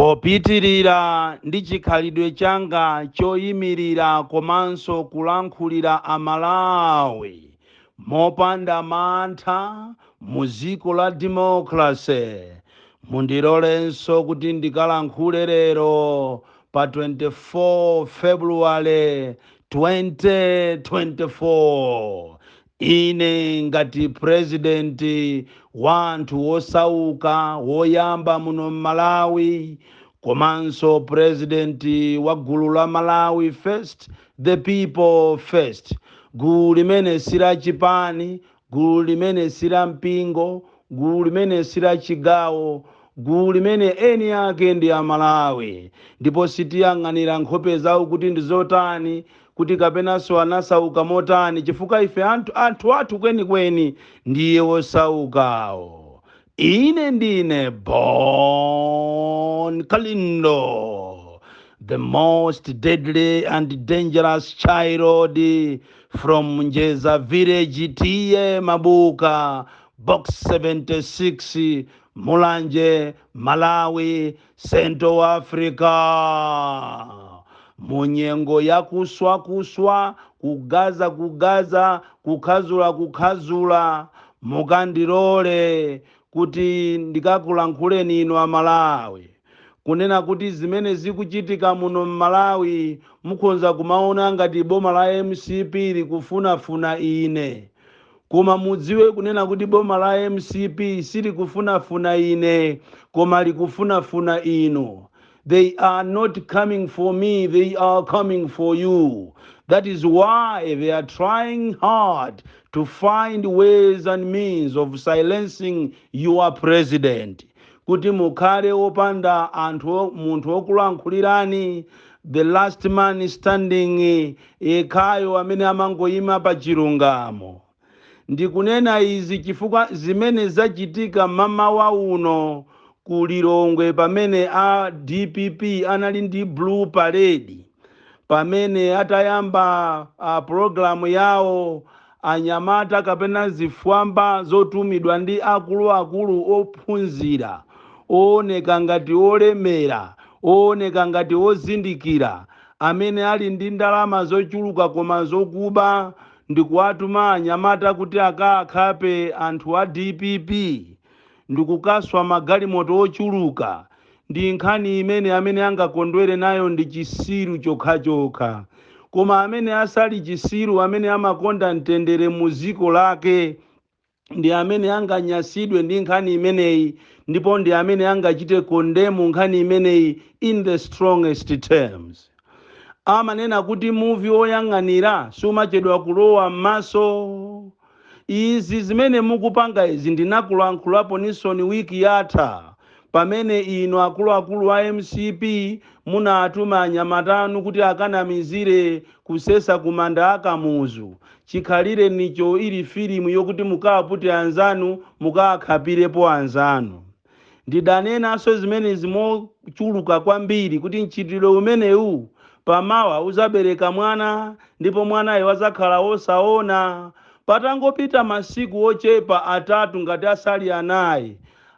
Popitirira ndi chikhalidwe changa choyimirira komanso kulankhulira Amalawi mopanda mantha mu dziko la democracy, mundilolenso kuti ndikalankhule lero pa 24 February 2024. Ine ngati president wa anthu osauka woyamba muno m'Malawi, komanso president wa gulu la Malawi First, the People First, gulu limene si la chipani, gulu limene si la mpingo, gulu limene si la chigawo, gulu limene eni ake ndi Amalawi, ndipo sitiyang'anira nkhope zawo kuti ndi zotani, kuti kapenanso anasauka motani, chifukwa ife anthu athu kwenikweni ndiye osaukawo. Ine ndine Bon Kalindo, the most deadly and dangerous child from Njeza Village, T/A Mabuka, Box 76, Mulanje, Malawi, Central Africa. Munyengo yakuswa kuswa, kugaza kugaza, kukhazula kukhazula, mukandilole kuti ndikakulankhuleni inu Amalawi kunena kuti zimene zikuchitika muno m'Malawi, mukhonza kumaona ngati boma la MCP likufunafuna ine, koma mudziwe kunena kuti boma la MCP silikufunafuna ine, koma likufunafuna inu. They are not coming for me, they are coming for you. That is why they are trying hard to find ways and means of silencing your president, kuti mukhale wopanda anthu, munthu wokulankhulirani, the last man standing, yekhayo amene amangoyima pa chilungamo. Ndikunena izi chifukwa zimene zachitika mamawa uno ku Lilongwe, pamene a DPP anali ndi blue parade, pamene atayamba pulogalamu yawo, anyamata kapena zifwamba zotumidwa ndi akuluakulu ophunzira, ooneka ngati olemera, ooneka ngati ozindikira, amene ali ndi ndalama zochuluka koma zokuba, ndikuwatuma anyamata kuti akaakhape anthu a DPP ndikukaswa magalimoto ochuluka, ndi nkhani imene amene angakondwere nayo ndi chisiru chokhachokha. Koma amene asali chisiru, amene amakonda mtendere mu dziko lake, ndi amene anganyasidwe ndi nkhani imeneyi, ndipo ndi amene angachite condemn nkhani imeneyi in the strongest terms. Amanena kuti muvi woyang'anira sumachedwa kulowa m'maso. Izi zimene mukupanga izi, ndinakulankhulapo nisoni wiki yatha, pamene inu akuluakulu a MCP munatuma anyamatanu kuti akanamizire kusesa kumanda akamuzu, chikhalire nicho ili filimu yokuti mukapute anzanu, mukakhapirepo anzanu. Ndidanenanso zimenezi mochuluka kwambiri kuti mchitidwe umenewu pamawa uzabereka mwana, ndipo mwanayo azakhala wosaona. Patangopita masiku ochepa 3 ngati asali 4,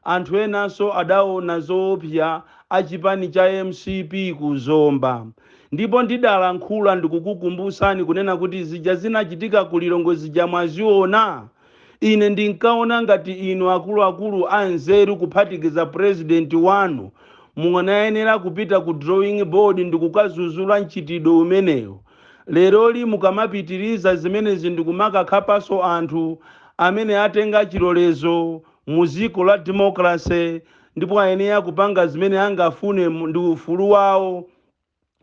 anthu enanso adaona zoopsa achipani cha MCP kuzomba. Ndipo ndidalankhula ndikukukumbusani kunena kuti zija zinachitika ku Lilongwe zija mwaziona. Ine ndinkaona ngati inu akuluakulu anzeru, kuphatikiza president wanu, munayenera kupita ku drawing board ndikukazuzula mchitidwe umenewo. Leroli mukamapitiriza zimenezi ndikumakakhapanso anthu amene atenga chilolezo mu dziko la democracy, ndipo ayenera kupanga zimene angafune ndi ufulu wawo,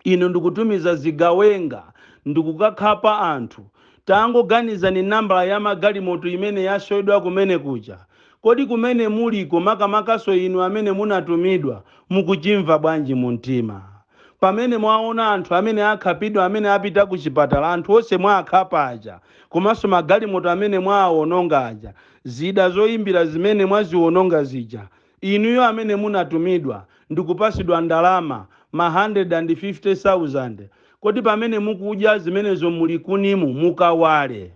inu ndikutumiza zigawenga ndikukakhapa anthu. Tangoganizani nambala ya magalimoto imene yaswedwa kumene kuja. Kodi kumene muliko, makamakaso inu amene munatumidwa, mukuchimva bwanji mu mtima pamene mwaona anthu amene akhapidwa, amene apita ku chipatala, anthu onse mwakhapa aja, komanso magalimoto amene mwaawononga aja, zida zoyimbira zimene mwaziwononga zija? Inuyo amene munatumidwa ndikupasidwa ndalama ma 150,000, kodi pamene mukudya zimenezo muli kunimu mukawale,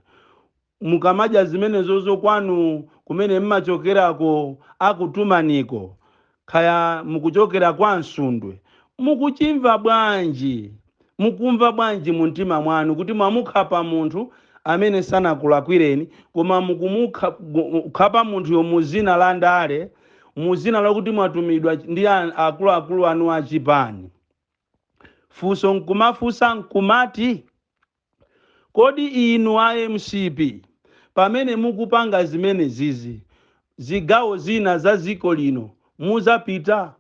mukamadya zimenezozo kwanu kumene mmachokerako akutumaniko? Kaya mukuchokera kwa Msundwe, mukuchimva bwanji? Mukumva bwanji mu mtima mwanu kuti mwamukhapa munthu amene sanakulakwireni, koma mukumukhapa munthuyo mu zina la ndale, mu zina lakuti mwatumidwa ndi akuluakulu anu achipani? Funso nkumafunsa nkumati, kodi inu a MCP, pamene mukupanga zimene zizi, zigawo zina za dziko lino muzapita?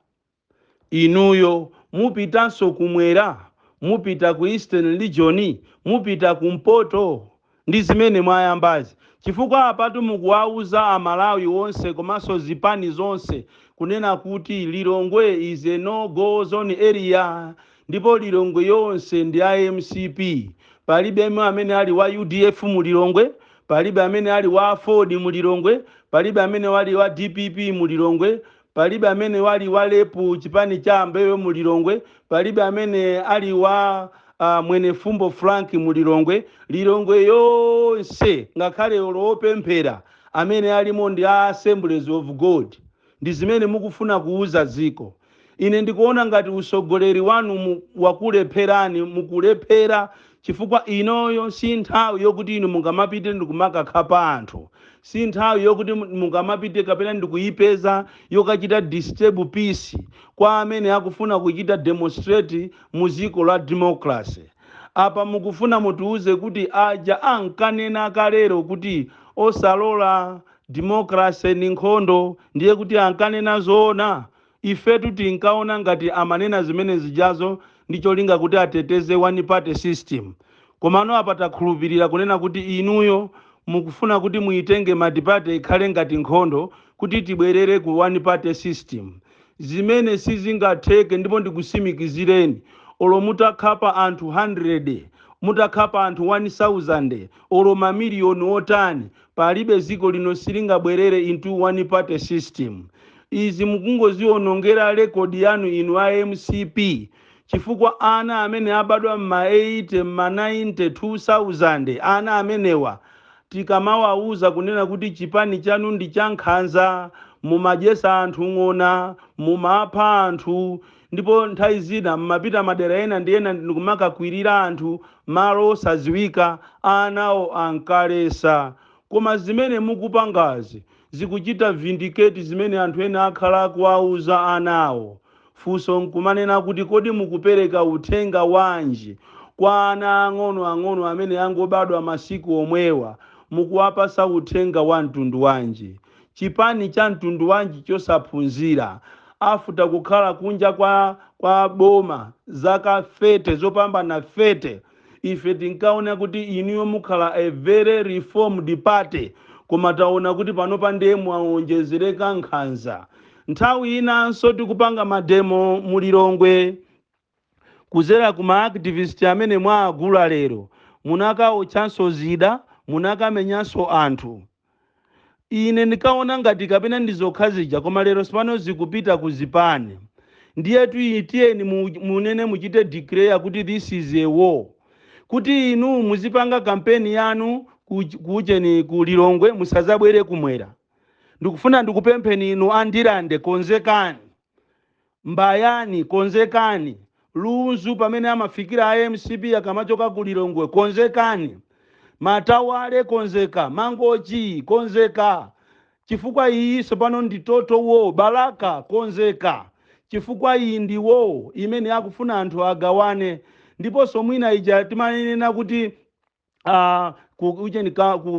Inuyo mupitanso kumwera? Mupita ku Eastern Region? Mupita kumpoto ndi zimene mwayambazi? Chifukwa apatu mukuwauza Amalawi onse komanso zipani zonse kunena kuti Lilongwe is a no go zone area, ndipo Lilongwe yonse ndi a MCP. Palibe amene ali wa UDF mu Lilongwe, palibe amene ali wa Ford mu Lilongwe, palibe amene wali wa DPP mu Lilongwe, palibe amene wali wa lepu, chipani cha Mbewe, mu Lilongwe, palibe amene ali wa Mwenefumbo Frank mu Lilongwe. Lilongwe yonse, ngakhale lopemphera amene alimo ndi a Assemblies of God. Ndi zimene mukufuna kuuza dziko. Ine ndikuona ngati usogoleri wanu wakulepherani, mukulephera, chifukwa inoyo si nthawi yokuti inu mungamapite ndikumakakhapa anthu, si nthawi yokuti mungamapite kapena ndikuyipeza yokachita disturb peace kwa amene akufuna kuchita demonstrate mu dziko la democracy. Apa mukufuna mutiuze kuti aja ankanena kalero kuti osalola democracy ni nkhondo, ndiye kuti ankanena zoona? Ifetu tinkaona ngati amanena zimene zijazo ndi cholinga kuti ateteze one party system, komano apa takhulupirira kunena kuti inuyo mukufuna kuti muitenge multiparty ikhale ngati nkhondo, kuti tibwerere ku one party system, zimene sizingatheke. Ndipo ndikusimikizireni, olo mutakhapa anthu 100, mutakhapa anthu 1000, olo mamiliyoni otani, palibe, dziko lino silingabwerere into one party system. Izi mukungozionongera record yanu inu a MCP, chifukwa ana amene abadwa mma 80, mma 90, 2000, ana amenewa tikamawauza kunena kuti chipani chanu ndi cha nkhanza, mumadyesa anthu ng'ona, mumapha anthu, ndipo nthawi zina mmapita madera ena ndi ena ndikumakakwirira anthu malo osadziwika, anawo ankalesa. Koma zimene mukupangazi zikuchita vindicate zimene anthu ena akhala akuwauza anawo. Funso nkumanena kuti, kodi mukupereka uthenga wanji kwa ana ang'onoang'ono amene angobadwa masiku omwewa? Mukuwapasa uthenga wa mtundu wanji? Chipani cha mtundu wanji chosaphunzira, afuta kukhala kunja kwa boma zaka 30, zopambana 30? Ife tinkaona kuti inuyo mukhala a very reformed party, koma taona kuti panopa ndiye mwaonjezereka nkhanza. Nthawi inanso tikupanga mademo mulilongwe kuzera ku maactivist amene mwaagula lero, munakaotchanso zida, munakamenyanso anthu. Ine ndikaona ngati kapena ndi zokha zija, koma lero sipano zikupita ku zipani. Ndiyetu tiyeni munene, muchite declare kuti this is a war, kuti inu muzipanga kampeni yanu kucheni ku Lilongwe, musazabwere kumwera. Ndikufuna ndikupempheni inu Andirande, konzekani. Mbayani, konzekani. Lunzu, pamene amafikira a MCP akamachoka ku Lilongwe, konzekani. Matawale, konzeka. Mangochi, konzeka, chifukwa iyi sopano ndi total war. Balaka, konzeka, chifukwa iyi ndi war imene akufuna anthu agawane. Ndiponso mwina ija timanena kuti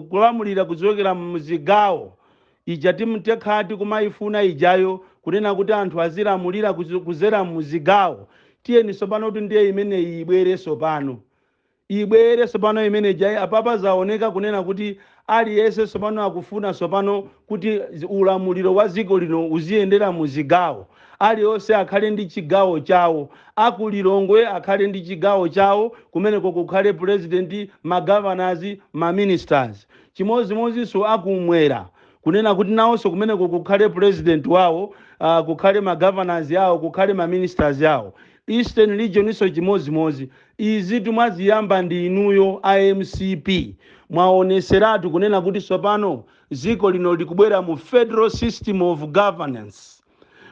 kulamulira kuchokera mzigawo ija timtekhati kumayifuna ijayo, kunena kuti anthu azilamulira kuzera muzigawo. Tiyeni sopano kuti ndiye imene ibwere sopano, ibwere sopano imene ija. Apapa zaoneka kunena kuti aliyense sopano akufuna sopano kuti ulamuliro wa dziko lino uziyendera muzigawo, aliyonse akhale ndi chigawo chawo. Akulilongwe akhale ndi chigawo chawo, kumeneko kukhale president, magovernors, maministers. Chimodzimodzinso akumwera, kunena kuti nawonso kumeneko kukhale president wawo, kukhale magovernors yawo, kukhale maministers yawo. Eastern Region iso chimodzimodzi. Izi timwaziyamba ndi inuyo a MCP. Mwaoneseratu kunena kuti sopano dziko lino likubwera mu federal system of governance.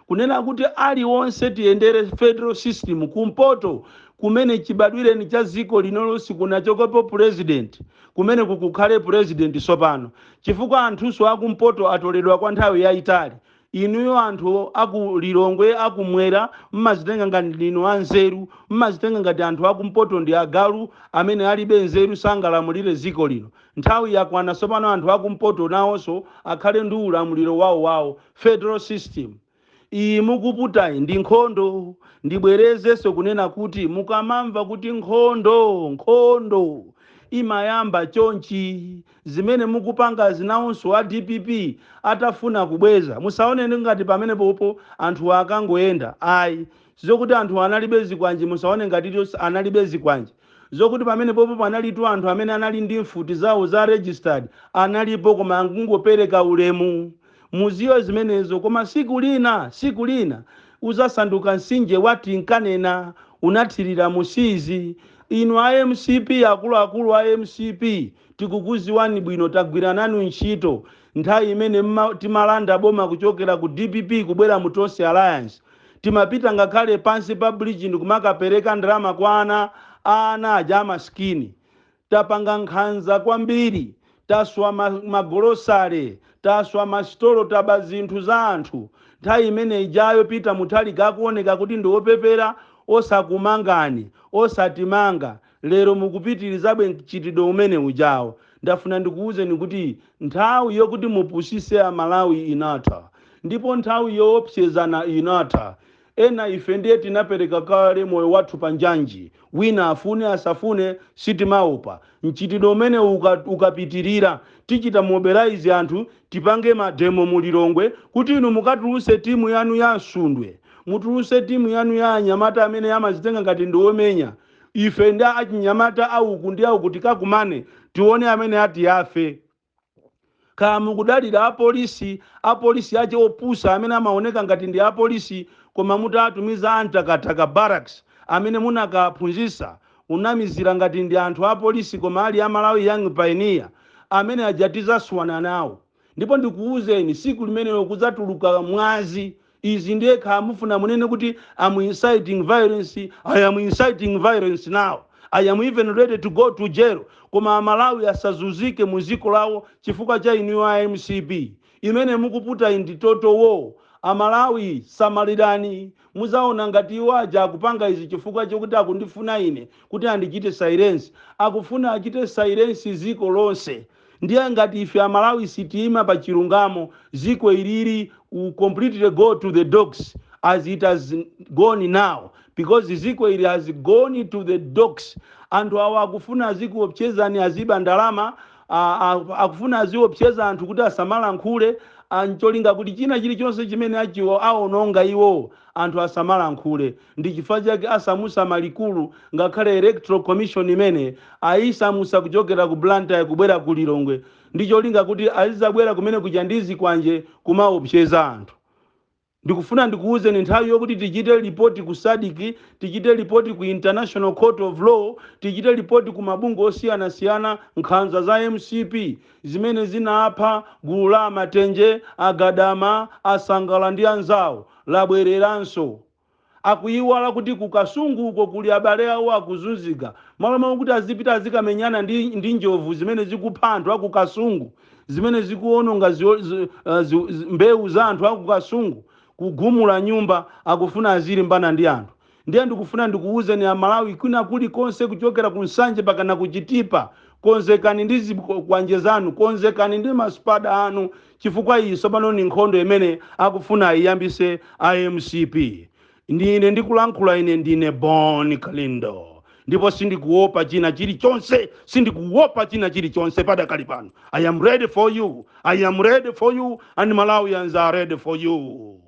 Kunena kuti aliwonse tiyendere federal system. Kumpoto kumene chibadwireni cha dziko linolo sikunachokepo president, kumene kukukhale president sopano, chifukwa anthunso akumpoto atoledwa kwa nthawi yayitali. Inuyo anthu aku Lilongwe, akumwera, mmazitenga ngati ndinu anzeru, mmazitenga ngati anthu akumpoto ndi agalu amene alibe nzeru, sangalamulire dziko lino. Nthawi yakwana sopano anthu akumpoto nawonso akhale ndi ulamuliro wawo wawo, federal system. Iyi mukuputayi ndi nkhondo. Ndibwerezenso kunena kuti mukamamva kuti nkhondo, nkhondo imayamba chonchi. Zimene mukupanga zinawonso a DPP atafuna kubweza, musaone ngati pamene popo anthu akangoyenda, ayi. Zokuti anthu analibe zikwanje, musaone ngati analibe zikwanje. Zokuti pamene popo panalitu anthu amene anali ndi mfuti zawo za registered analipo, koma angungopereka ulemu. Muziwe zimenezo. Koma siku lina, siku lina uzasanduka mtsinje wati nkanena unathirira musizi. Inu a MCP, akuluakulu a MCP, tikukuziwani bwino. Tagwira nanu ntchito nthawi imene timalanda boma kuchokera ku DPP kubwera mu Tonse Alliance. Timapita ngakhale pansi pa bridge ndikumakapereka ndalama kwa ana aja amaskini. Tapanga nkhanza kwambiri, taswa magolosale, taswa masitolo, taba zinthu za anthu. Nthawi imene ijayo Peter Mutharika akuoneka kuti ndi wopepera, osakumangani, osatimanga. Lero mukupitirizabe mchitidwe umene ujawo. Ndafuna ndikuwuzeni kuti nthawi yokuti mupusise Amalawi inatha, ndipo nthawi yoopsezana inatha. Ena ife ndiye tinapereka kale moyo wathu pa njanji. Wina afune asafune, sitimaopa. Mchitidwe umene ukapitirira, tichita mobilize anthu, tipange mademo mu Lilongwe kuti inu mukatuluse timu yanu ya Nsundwe, mutuluse timu yanu ya anyamata amene amazitenga ngati ndi omenya. Ife ndi achinyamata auku ndi auku tikakumane, tione amene ati afe. Kaya mukudalira apolisi, apolisi ache opusa amene amaoneka ngati ndi apolisi, koma mutatumiza antakataka barracks amene munakaphunzitsa unamizira ngati ndi anthu apolisi, koma ali Amalawi Young Pioneer amene ajatizaswana nawo. Ndipo ndikuwuzeni, siku limenelo kudzatuluka mwazi. Izi ndiye kaya mufuna munene kuti I'm inciting violence, I am inciting violence now. I am even ready to go to jail, koma Amalawi asazunzike mu dziko lawo chifukwa cha inuyo a MCP. Imene mukuputa ndi total war. Amalawi, samalirani. Muzaona ngati iwo aja akupanga izi chifukwa chokuti akundifuna ine kuti andichite silence. Akufuna achite silence dziko lonse. Ndiye ngati ife Amalawi sitiyima pa chilungamo, dziko ilili will completely go to the dogs as it has gone now, because dziko ili has gone to the dogs. Anthu awa akufuna azikuopsezani, aziba ndalama, akufuna aziopseza anthu kuti asamalankhule, ncholinga kuti china chilichonse chimene achiwo aononga iwo, anthu asamalankhule. Ndi chifukwa chake asamusa malikulu, ngakhale Electoral Commission imene ayisamusa kuchokera ku Blantyre kubwera ku Lilongwe, ndi cholinga kuti azizabwera kumene kuja ndi zikwanje kumaopseza anthu. Ndikufuna ndikuwuzeni, nthawi yokuti tichite ripoti ku SADC, tichite ripoti ku International Court of Law, tichite ripoti ku mabungwe osiyanasiyana nkhanza za MCP zimene zinapha gulu la Amatenje, Agadama, Asangala ndi anzawo labwereranso. Akuyiwala kuti kuKasungu uko kuli abale awo akuzunzika. Malo mwawo kuti azipita azikamenyana ndi njovu zimene zikupha anthu akuKasungu, zimene zikuononga mbewu za anthu akuKasungu, kugumula nyumba, akufuna azilimbana ndi anthu. Ndiye ndikufuna ndikuwuzeni Amalawi kwina kulikonse, kuchokera ku Nsanje pakana kuChitipa, konzekani ndi zikwanje zanu, konzekani ndi masipada anu, chifukwa iyi tsopano ni nkhondo imene akufuna ayiyambise iMCP. Ndine ndikulankhula, ine ndine Bon Kalindo, ndipo sindikuopa china chilichonse, sindikuopa china chilichonse padakali pano. I am ready for you, I am ready for you, and Malawians are ready for you.